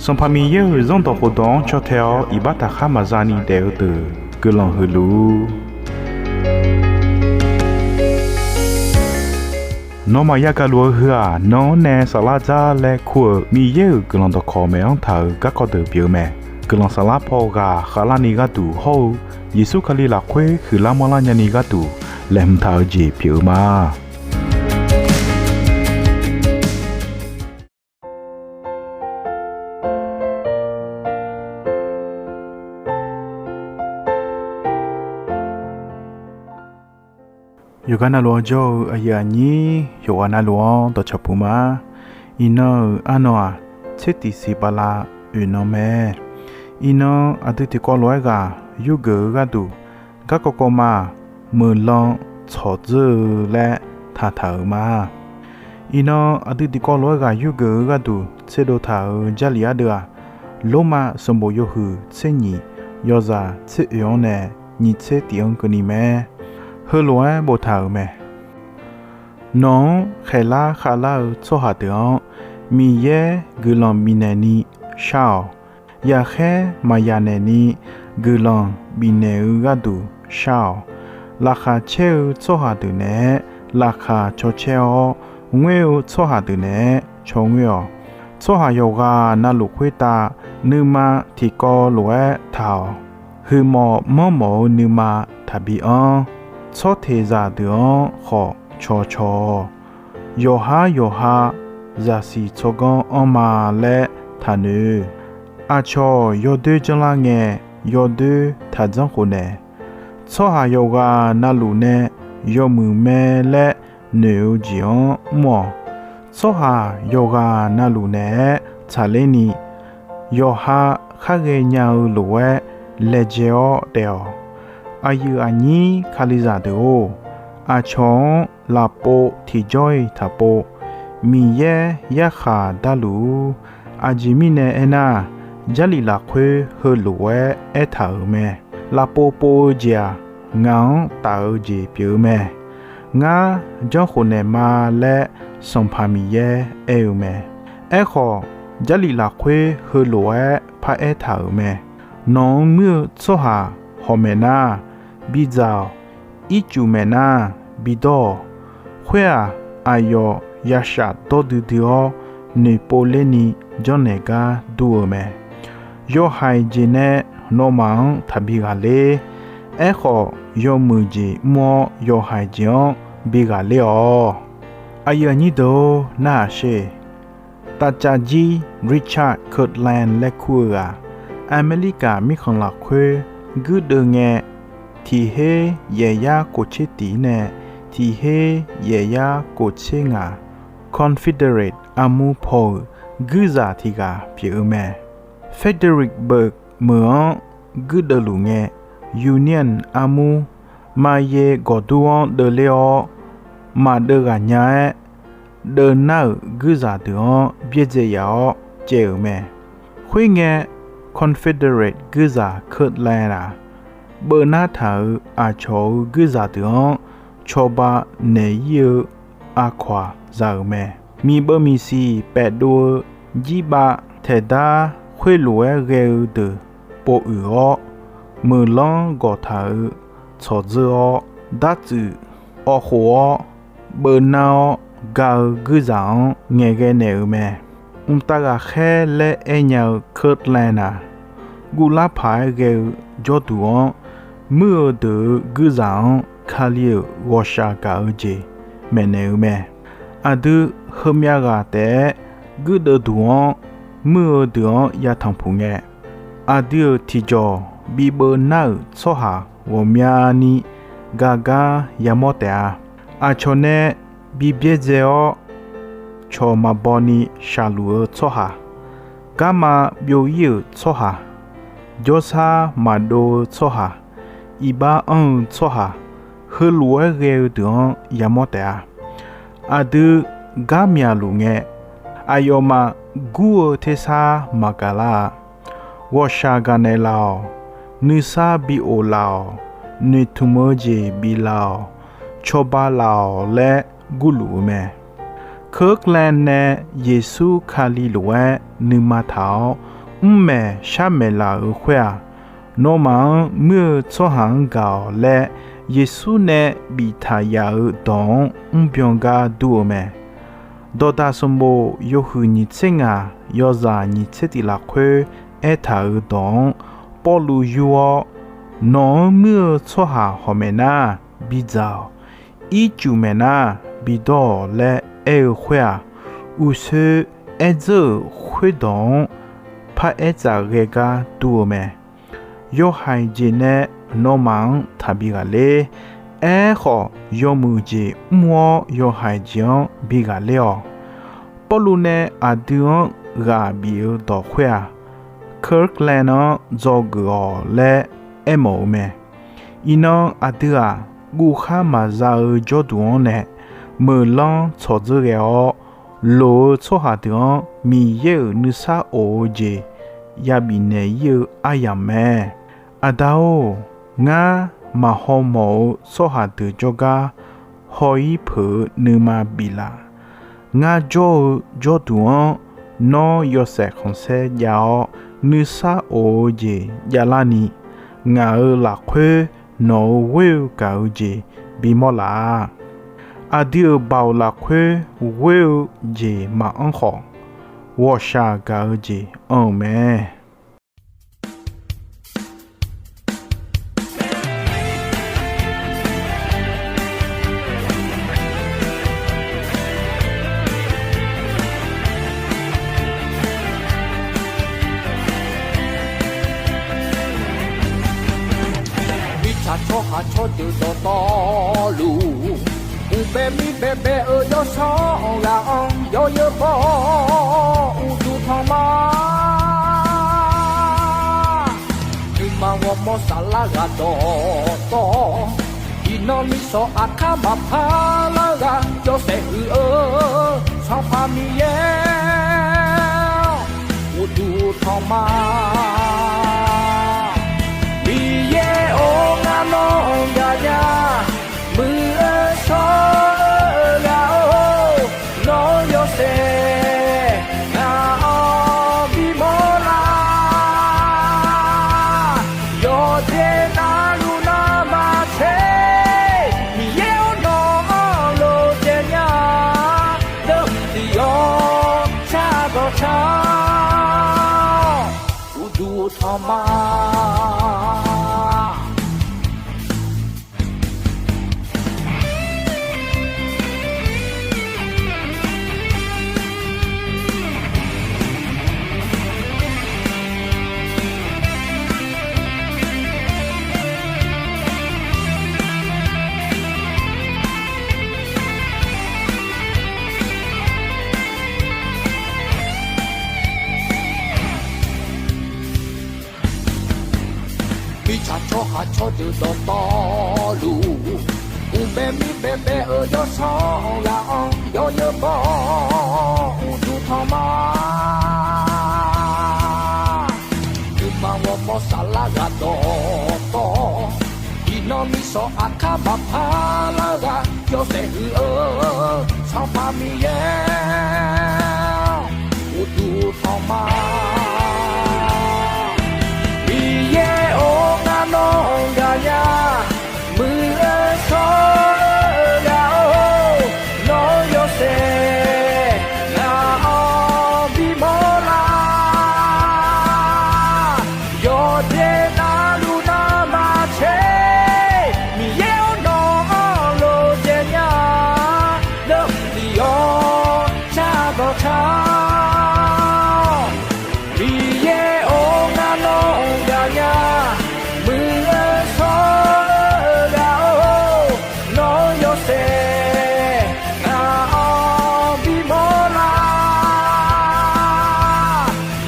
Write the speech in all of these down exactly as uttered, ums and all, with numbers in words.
Sanqpaq Miqyaer-euq Zanrdawq khofdawq-anr caw tae-awr iqbax taqkhar maqza ni daef-eu deuq guiqlanq huiq luf-ur. Nawmaf yagaq luf-eu heu-aq, nan-anr nae saflar dzar laer kur-euq Miqyaer-euq guiqlanq dawqkawq maeq-anr taq-euq garkawv deuq pyeuf-eu mae. Guiqlanq saflar paw ghaq khavlarni gharduq hawr-eu Yeqsur Kali lafkhoer huiqlar manrlar nyani gharduq laeqhmq taq-eu jeq pyeuf-eu ma. Yawqghaq navluf-anr jawr-eu aqyuif aqnyir yawqghaq navluf-anr dawqcawq puq ma. Iqnan-euq arnan-aq, tser tiq siq bala oeq nan mae. Iqnan aqdui tiqkawv lof-aer ghaq yurgeuf-eu gharduq, garkawv kawv ma-aq, meuqlan tsawqdzeur-eu laer taqtaq-euq ma. Iqnan aqdui tiqkawv lof-aer ghaq yurgeuf-eu gharduq tserdov taq-euq Jarlif ardeuv-aq, Lormav sanqbof yawhuiq tser nyiq yawzaq tser oeq-anr nae nyiq tser tiq-anr keuvni mae. Heulof-aer boftaq-euq mae. Nawq-anr khaeqlar khavlar-eu tsawrhaq deuq-anr Miqyaer guiqlanq bifnaeq ni shar-awq. Yaqkhaer maqyaq naeq ni guiqlanq bifnaeq-eu gharduq shar-awq. Laqkhaq caer-eu tsawrhaq deuq naeq-aer laqkhaq caw caer-awr, ngoer-eu tsawrhaq deuq naeq-aer caw ngoer-awq. Tsawrhaq yawqghaq navluf khoertav nuima tiqkawv lof-aer taq-awq. Huiqmawf manrmawf-eu nuima taqbi anr. Tsawrteqzaq deuq-anr khawf caw caw-awq. Yawqhar yawqha zaqsiq tsawrganr anrma laer taqnoeq. Aqcawq yawdoer janrlar ngae, yawdoer taqdzanr khofnaeq. Tsawrhaq yawqghaq navluf nae yawmuiq mae laer noeq-eu jeq-anr mr-awq. Tsawrhaq yawqghaq navluf naeq-aer tsaqler ni, yawqha khar ghaenya-eu lof-aer laejae-awr taef-awq. Aqyuif aqnyir Kalizaq deuq-or, aqcawq-anr lafpov tiqjawr-iq taqpov. Miqyaer yarkhaq darluf-ur. Aqjeq mirnae aernar, Jarlif lafkhoer heulof-aer aertaq-euq mae. Lafpov pov-eu jeq-aq, ngaq-anr taf-eu jeq pyeuf-eu mae. Ngar janrkhofnaeq ma laer Sanqpaq Miqyaer aer-eu mae. Aerkhawf, Jarlif lafkhoer heulof-aer paraer taq-euq mae. Nawq-anr muir-eu tsawrhaq hawq maeq nar, bidzaq-awq. Ircuf maeq nar, bidawr-awq. Khoer-aq, aqyawf yashaf dawr duidui-awr, noeqpov lerni janrnaeq gar dur-eu mae. Yawhaiq jeq nae nawmaf-anr taqbi ghaqler. Aerkhawf, yawmuiq jeq mr-awr yawhaiq jeq-anr bi ghaqler-awq. Aqyuif aqnyir deuq-or, narhaq sher. Tavcavjir Richard Kirtland laer kur-eu ghaq, Aqmeqlirkaq mirkhanq lafkhoer guirdeuv ngae, tiq her yaef yar kof tser tiq nae tiq her yaef yar kof tser ngaq, Confederate armur paw-euq guirzaq tiq ghaq pyeuf-eu mae. Fredericksburg meuq-anr guirdeuv luf ngae, Union armur maqyaer gawqdur-anr deuvler-awr, maqdeuv ghaq nya-aer, deuv nar-euq guirzaq deuq-anr byaerdzae yaf-awr caev-euq mae. Khoerngae, Confederate guirzaq Kirtland-aq, beuv nar taq-euq aqcawq-euq guirzaq deuq-anr cawba naeq-ir-eu aqkawq-aq za-euq mae. Miqbeuv miqsiq paefdov-eu jirbav taeqdar khoerlof-aer ghae-eu deuq povuiq-awr, meuqlanr gawq taq-euq tsawqdzeur-awr, dartsuif awv khof-awr, beuv nar-awr ga-eu guirzaq-anr ngaeqghae naeq-euq mae. Mqtav ghaqkhaer laer aernya-eu Kirtland-aq, guvlar paq-aer ghae-eu jawrduq-anr muir-eu deuq-euq guirzaq-anr Kali-euq ghawqshaq gaq-eu jeq maeqnaeq-eu mae. Aqdui heumyav ghaq taef-aer guirdeuv duq-anr muir-eu deuq-anr yatanq puq ngae, aqdui-euq tiqjawq bibeuv nar-euq tsawrhaq ghawqmyani gar gar yamawr taef-a. Aqcawq nae bi byaerdzae-awr, cawq maqbaw ni shaqluf-eu tsawrhaq, garma byov-ir-euq tsawrhaq, jawrsar maqdov-eu tsawrhaq, iqbax anr-eu tsawrhaq, heulof-aer ghae-eu deuq-anr yamawr taef-a. Aqdui gar myaqluf ngae, aqyawfmaf gur-eu tersar maqgaq lar-a. Ghawqshaq gaqnaeq laf-awq. Nuisar bi of laf-awq. Noeqtmq-eu jeq biflaf-awq. Cawba laf-awq laer gurluf-eu mae. Kirtland nae Yeqsur Kali lof-aer nuima taq-awr, mrmaeq sharmaeq laf-euq khoer-aq, nawmaf-anr muir-eu tsawrhaq-anr gaq-awq laer, Yeqsur nae biftaq yaf-euq dawq-anr mrbyan gar dur-eu mae. Dawqdaq sanqbof yawhuiq nyiq tser ngaq yawzaq nyiq tser tiq lafkhoer aertaq-euq dawq-anr Pawrluv yur-awr, nawq-anr muir-eu tsawrhaq hawq maeq nar bidzaq-awq. Ircuf maeq nar bidawr-awq laer aer-eu khoer-aq, uqsoer aerdzeur-euq khoerdawq-anr paraer tsaf ghae gar dur-eu mae. Yawhaiq jeq nae nawmaf-anr taqbi ghaqler. Aerkhawf, yawmuiq jeq mr-awr yawhaiq jeq-anr bi ghaqler-awq. Pawrluv nae aqdui-anr ghaq bif-eu dawq khoer-aq, Kirtland-anr dzawgeuf-awq laer aermawf-eu mae. Iqnan aqdui-aq, guvkhar maqza-eu jawrduq-anr nae meuqlanr tsawqdzeur ghae-awr, loq-eu tsawrhaq deuq-anr Miqyaer-euq nuisar of-eu jeq yabif naeq-ir-eu aryamq mae. Aqda-or, ngar maqhaw mawf-eu tsawrhaq deuq jawrgar haw-ir peuq-eu nuima biflaf. Ngar jawr-eu jawrduq-anr nawr yawshaef khanqsaer jav-awr, nuisar of-eu jeq javlarni, ngaq-euq lafkhoer nawq-euq ghoer-eu gaq-eu jeq bimawr laf-a. Aqdui-euq baoq lafkhoer ghoer-eu jeq maqanr khawf, ghawqshaq gaq-eu jeq anr-eu mae. Mirtsaq tsawrhaq tsawrdeuq dawqtawvluf, uqbae mir baebae-eu yawsanr ghaq-anr yawzeu baw-awr uqduq tanq ma. Nuima ghawrmawr saflar ghaq dawqtawv, iqnan misanq aqkar maqpar lar ghaq yawshaef huiq-eu Sanqpaq Miqyaer-awr, uqduq tanq ma. Miqyaer-or, ngar nawr-anr gaqnya, muiq-eu shawr-eu ghaq-or, nawr yawshaef ngaq-anr bimawr lar. Yawqjeq navluf navmaqtser, Miqyaer-or, nawq-anr lof jaev nya, deuvmq tiq yawr shar dawq shar-awr, uqduq tanq ma. Mirtsaq tsawrhaq tsawrdeuq dawqtawvluf, uqbae mir baebae-eu yawsanr ghaq-anr yawzeu baw-awr uqduq tanq ma. Nuima ghawrmawr saflar ghaq dawqtawv, iqnan misanq aqkar maqpar lar ghaq yawshaef huiq-eu Sanqpaq Miqyaer-awr, uqduq tanq ma. Miqyaer-or, ngar nawr-anr gaqnya, muiq-eu shawr-eu ghaq-or, nawr yawshaef ngaq-anr bimawr lar. Yawqjeq navluf navmaqtser, Miqyaer-or, nawq-anr lof jaev nya, deuvmq tiq yawr shar dawq shar-awr, Miqyaer-or, ngar nawr-anr gaqnya, muiq-eu shawr-eu ghaq-or, nawr yawshaef ngaq-anr bimawr lar.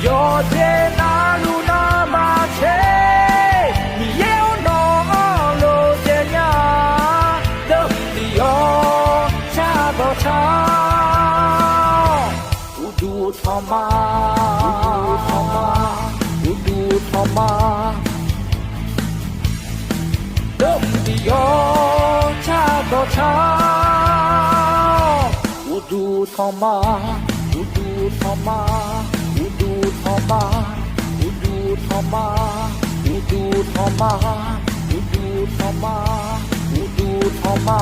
Yawqjeq navluf navmaqtser, Miqyaer-or, nawq-anr lof jaev nya, deuvmq tiq yawr shar dawq shar-awr, uqduq tanq ma, uqduq tanq ma, uqduq tanq ma. Deuvmq tiq yawr shar dawq shar-awr, uqduq tanq ma, uqduq tanq ma, uqduq tanq ma. tanqma, uqduq tanqma, uqduq tanqma, uqduq tanqma,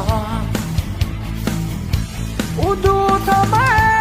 uqduq tanqma-aer